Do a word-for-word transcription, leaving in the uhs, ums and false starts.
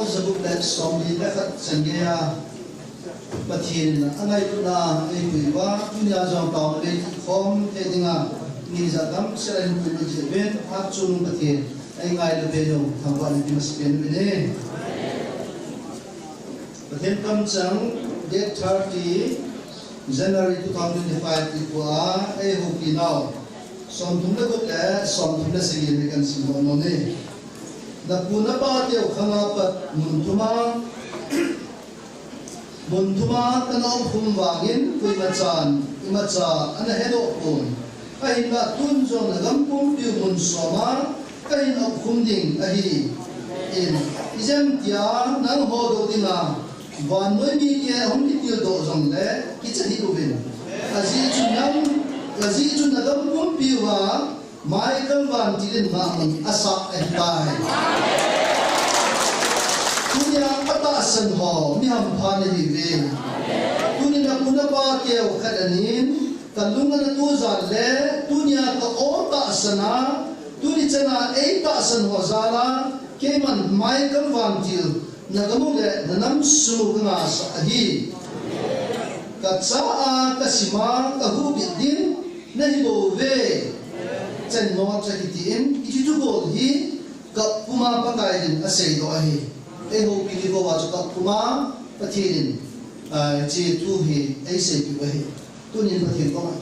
Zagup le somli le khat chan geiya Pathen in angailutna eipui uva, tunia jong taona bei khom thei dinga, ngaicha damsel in puilut jeh uvin, phat chungnung Pathen eingailu peh u, thangvah in ipi masapen uvin e. Pathen kamchang, date thirty January two thousand twenty-five nikhoa eihoupi nau somthum le gup le somthum le sagi hi kahin simdoh nom e. Napu napa teu khanga pat mun thuma, mun thuma kana umkhum vangin koimachan imacha ana hedoh pon. Ahinla tun jong nagam pumpiu mun soma kahin umkhum ding ahi. In, ijemtia nangho doh dinga vannoi mite ahung kitildoh jongle kicha hih uvin. Ajeh chu nang, ajeh chu nagam pumpiuva Michael Vantil in ngahmun asah ahitai. Tunia atahsan ho mi hampha nahiuve. Tuni napu napa teu khat anin, kalung ana tujan le, tunia ka-o tahsan a, tuni chana eitahsan ho jal a, keiman Michael Vantil nagam u le nanam sung u kangasah ahi. Kacha a, kasima, kahuhbit ding nahibouve. Chennocha kitin, hiche thugol hi kap puma Pakai in aseidoh ahi. Eihoupi nikhoa chu kap puma Pathen in, ah, hiche thu hi eiseipeh u ahi. Tunin Pathen koma